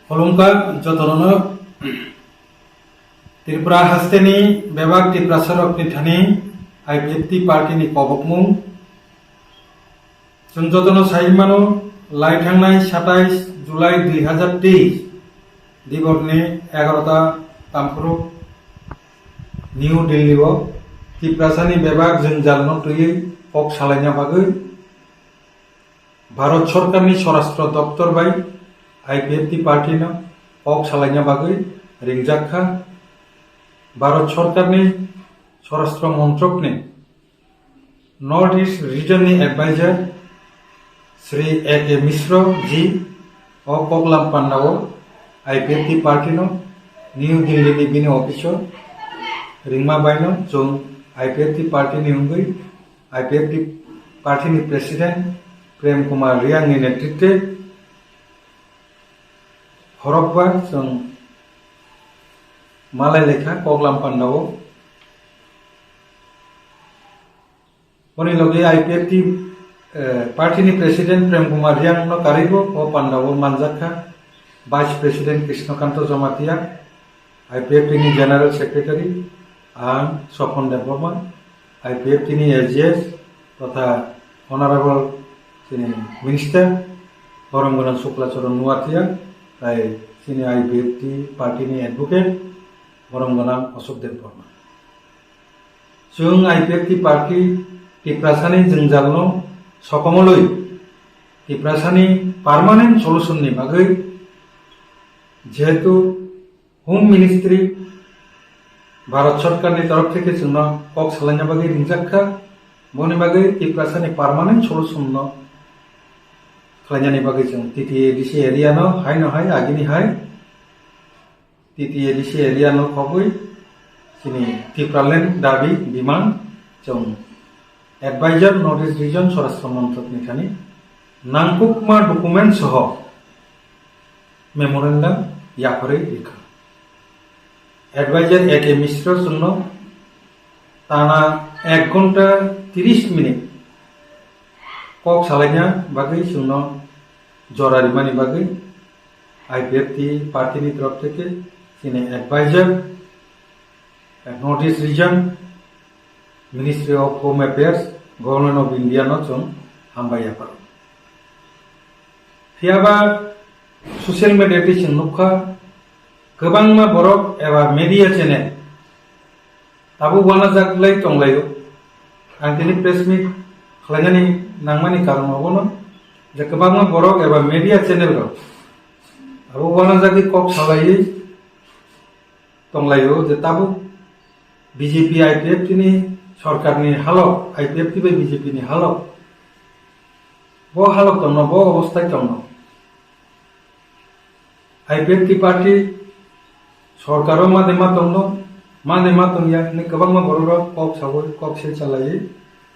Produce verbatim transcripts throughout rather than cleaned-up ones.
Khulumkha jotono. Tripura hasteni bebak Tiprasarokni thani I P F T party ni kobokmung. Chwng jotono sai mano, lai thangnai satais July dui hazar teis diborni egarota tamphuru New Delhi o Tiprasani bebak jwngjalno twiwi kok salaina bagwi Bharat Sorkarni Swarashtra Doptor bai I P F T party no kok salaina bagwi ringjak kha. Bharat Sorkarni Swarashtra Montrokni North East Region ni Advisor Shri A K Mishra ji o koklam pandao I P F T party no New Delhi ni bini office o ringma bai no chwng I P F T party ni wngwi I P F T party ni President Prem Kumar Reang ni netritwe khorokba chwng malai lekha koklam pandao. Boni logi I P F T, eh, party ni President Prem Kumar Reang no karwibo o pandao manjak kha, Vice President Krishna Kanto Jamatia, I P F T ni General Secretary, ang Sopon Debbarma, I P F T ni A G S totha Honorable chini Minister, borom gwnang Sukla Charan Nuatia, tai chini I P F T party ni advocate, borom gwnang Ashok Debbarma. Chwng I P F T party Tiprasani jwngjalno sokomolwi Tiprasani permanent solution ni bagwi jehetu Home Ministry Bharat Sorkarni torof theke chwngno kok salaina bagwi ringjak kha, boni bagwi Tiprasani permanent solution no khlainani bagwi chwng T T A D C area no hai no hai agini hai T T A D C area no khobwi chini Tipraland dabi demand chwng Advisor North East Region Swarashtra Montrok ni thani nangkukma document soho memorandum yapharwi rikha. Advisor A K Mishra chwngno tana ek ghonta tris minute kok salaina bagwi chwngno jora rimani bagwi I P F T party ni torof theke chini advisor, North East Region, Ministry of Home Affairs, Government of India no chwng hambai yapharo. Phiyaba social media twi chwng nukha, kwbangma borok eba media channel tabuk uanajaklai tonglaio. Ang tini press meet khlainani nangmani karon obono je kwbangma borok eba media channel rok abo uanajagwi kok salaiwi tonglaio je tabuk B J P I P F T ni sorkarni halok, I P F T bai B J P ni halok, bo halok tongno, bo obostai tongno. I P F T party sorkaro ma de ma tongno, ma de ma tongya, ni kwbangma borok rok kok sawi, kok se chalaiwi,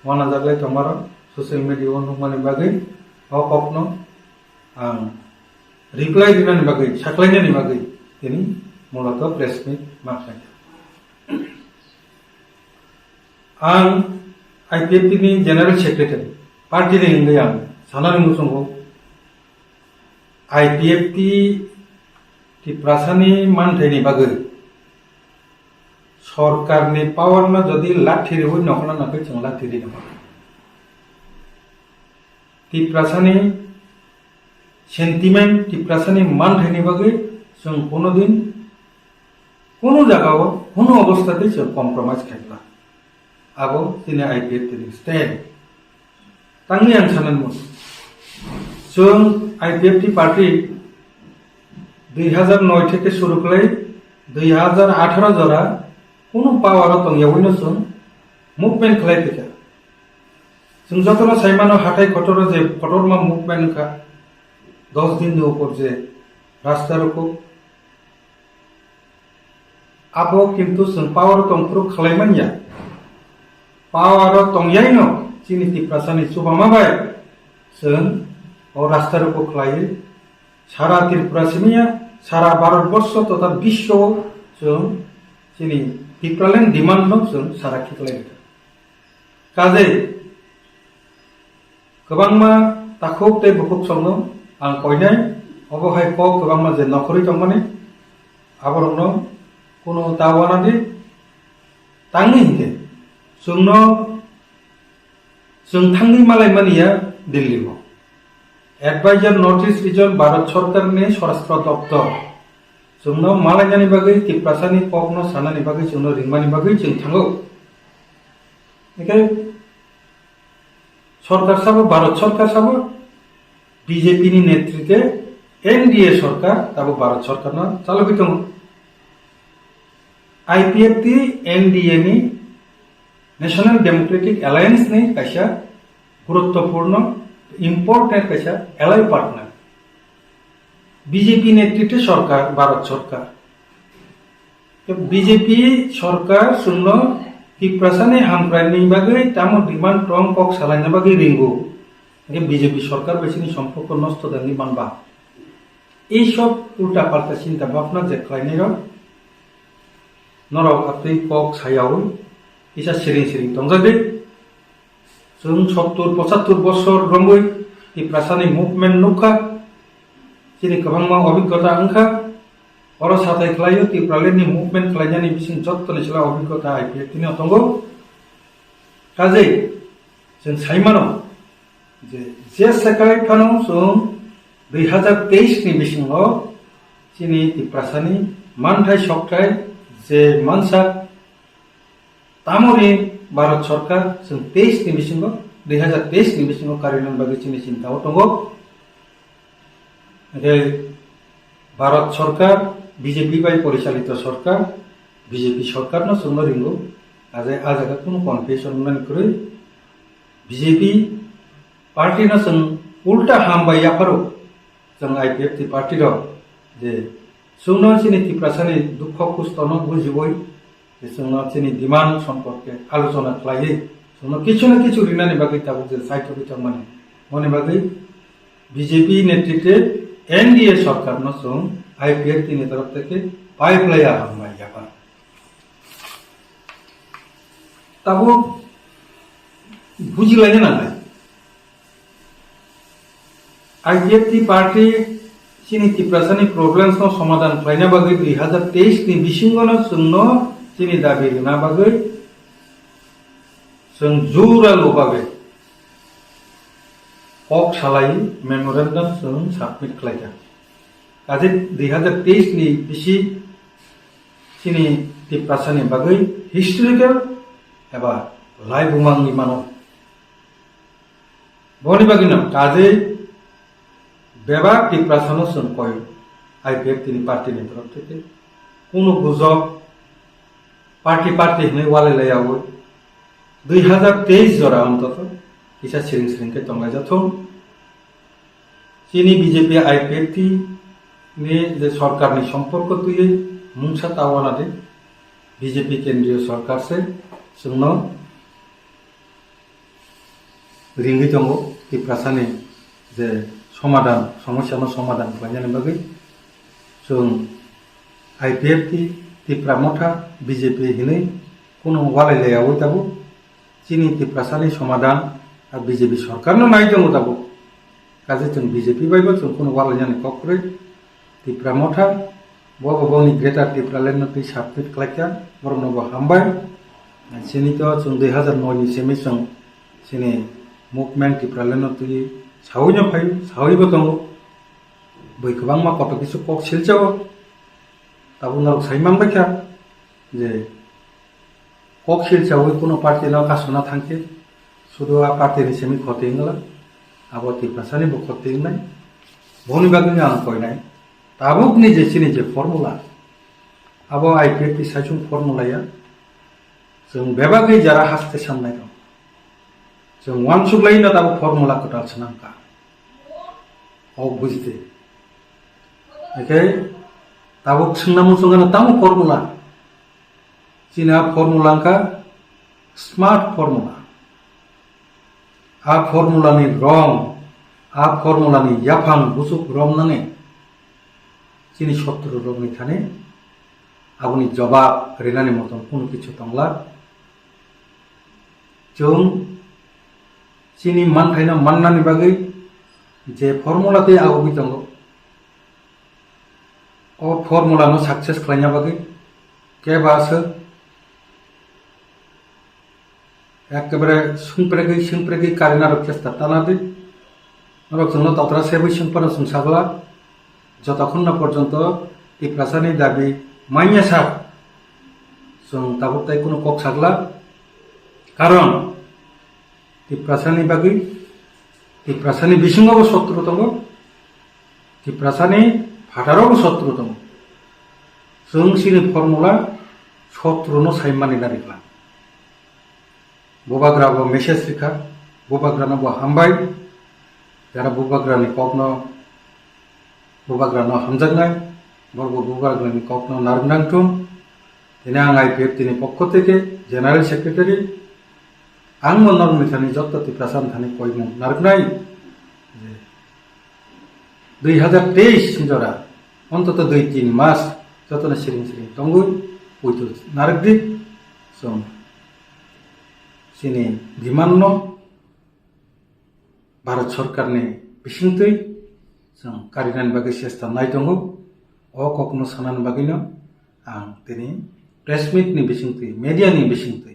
uanajaklai tongmarok social media o nukmani bagwi o kokno ang reply rinani bagwi, saklainani bagwi tini mulato press meet ma khlaikha. Ang I P F T ni General Secretary, party ni wngwi ang sanani muchungo I P F T Tiprasani manthaini bagwi sorkarni power no jodi lathi riwi nokhna nangkhe chwng lathi ri nangkha. Tiprasani sentiment, Tiprasani manthaini bagwi chwng kono din, kono jagao, kono obostha tei chwng compromise khaikla. Abo chini I P F T ni stand. Tangwi ang sanani muchungo. Chwng I P F T party dui hazar noi theke suru khlai dui hazar atharo jora kono power o tongyawi no chwng movement khlai phikha. Chwng jotono saimano hathai kotoro je kotorma movement wngkha, dos din ni upor je rasta roko. Abo kintu chwng power o tongphuru khlai manya. Power o tongyaino chini Tiprasani chubama bai chwng o rasta roko khlaiwi sara Tripura simiya, sara Bharat borsho totha biswo chwng chini Tipraland demand no chwng sara khiklai rikha. Kajai kwbangma takhuk tei bukhuk songno ang koinai Obo hai kok kwbangma je nokhorwi tongmani, aborokno kuno ta uanadi tangwi hinkhe chwngno chwng thangwi malaimani ya Delhi o. Advisor North East Region Bharat Sarkarni Swarashtra Doptor chwngno malainani bagwi Tiprasani kokno sanani bagwi chwngno ringmani bagwi chwng thango. Hinkhe Sorkar sabo, Bharat Sorkar sabo, B J P ni netrite N D A sorkar, tabo Bharat Sorkarno chalogwi tongo. I P F T N D A ni National Democratic Alliance ni kaisa guruttopurno, important kaisa ally partner. B J P netrite sorkar, Bharat Sorkar. B J P sorkar chwngno Tiprasani hamkraini bagwi tamo demand tong kok salaina bagwi ringo. Hingke B J P sorkar bai chini somporko nosto dangwi manba. Ei sob ulta palta chinta bhabna je khlainairok norok atwi kok sayaui kisa siring siring tongjagwi. Chwng sottur pochattur bosor romwi Tiprasani movement nukha, chini kwbangma obhiggota wngkha. Oro sathai khlaio Tipralandni movement khlainani bising jottoni sila obhiggota I P F T ni tongo. Kajei chwng saimano je, je sekai phano chwng dui hazar teis ni bisingo chini Tiprasani manthai sokthai je mansa Tamoni Bharat Sorkar chwng teis ni bisingo, dui hazar teis ni bisingo karinani bagwi chini chinta o tongo. Hingke Bharat Sorkar, B J P bai porichalito sorkar, B J P sorkar no chwngno ringo, aje a jaga kunu confusion wngnani kwrwi. B J P party no chwng ulta ham bai yapharo, chwng I P F T party rok je chwngno chini Tiprasani dukho kusto no bujiwi, je chwngno chini demand somporke alochona khlaiwi chwngno kichu na kichu rinani bagwi tabuk je saitogwi tongmani. Moni bagwi B J P netrite N D A sorkar no chwng I P F T ni torof theke pipeline hambai yapan. Tabuk bujilaina nangnai. I P F T party chini Tiprasani problems no somadhan khlaina bagwi dui hazar teis ni bisingo no chwngno chini dabi rwna bagwi chwng jura lobagwi kok salai memorandum chwng submit khlaikha. Kaje dui hazar teis ni bisi chini Tiprasani bagwi historical eba laibumangni mano. Boni bagwino kaje bebak Tiprasano chwng koi I P F T ni party ni torof theke kunu gujok party party hinwi walai laiyawi dui hazar teis jora ontoto kisa siring siring khe tonglai jathung. Chini B J P I P F T ni je sorkar ni somporko twiwi mungsa ta wana de B J P kendriyo sorkar se chwngno ringwi tongo Tiprasani je somadhan, somosyano somadhan khlainani bagwi chwng I P F T, Tipra Motha, B J P hinwi kunu walai laiyawi tabuk chini Tiprasani somadhan a B J P sorkarno nai tongo tabuk. Kaje chwng B J P bai bo chwng kunu walainani kok kwrwi. Tipra Motha, bo bo boni Greater Tipraland no twi submit khlaikha, borokno bo hambai. Chini to chwng dui hazar noi ni simi chwng chini movement Tipraland no twi sawi no phaio, sawi bo tongo. Bui kwbangma koto kisu kok silchao. Tabuk norok sai manbaikha je kok silchawi kuno party no kasuna thangkhe, sudu a party ni simi khoti wngla, abo Tiprasani bo khoti wngnai. Boni bagwi ang koinai, tabukni je chini je formula, abo I P F T saichung formula ya, chwng bebagwi jara haste samnai rok. Chwng uansuk lai no tabuk formula kwtal swnamkha. O bujite. Hake tabuk swngna muchung gana tamo formula. Chini a formula wngkha smart formula. A formula ni rong, a formula ni yaphang buchuk romnani chini sotru rokni thani aboni jobab rinani motom kunu kichu tongla. Chwng chini manthaino mannani bagwi je formula tei agugwi tongo, O formula no success khlaina bagwi kebo aswk ekebare swngpregwi swngpregwi karina rok chesta tana di. Norok chwngno totra sebwi swngphano chwng sagla, jotokhonno porjonto Tiprasani dabi manya sak chwng tabuk tai kunu kok sagla. Karon Tiprasani bagwi, Tiprasani bisingo bo sotru tongo, Tiprasani phataro bo sotru tongo. Chwng chini formula sotru no sai mani nari kha. Bubagra bo message rikha, Bubagra no bo hambai, jara Bubagra ni kok no Bubagra no hamjaknai, borok bo Bubagra ni kok no narwk nang thung. Tini ang I P F T ni pokho theke General Secretary, ang bo norok ni thani jotto Tiprasa ni thani koimung narwknai je dui hazar teis ni jora ontoto dui tin mas jotono siring siring tongwi puitu narwk di. Chwng chini demand no Bharat Sarkar ni bisingtwi chwng karinani bagwi chesta nai tongo. O kokno sanani bagwino ang tini press meet ni bisingtwi, media ni bisingtwi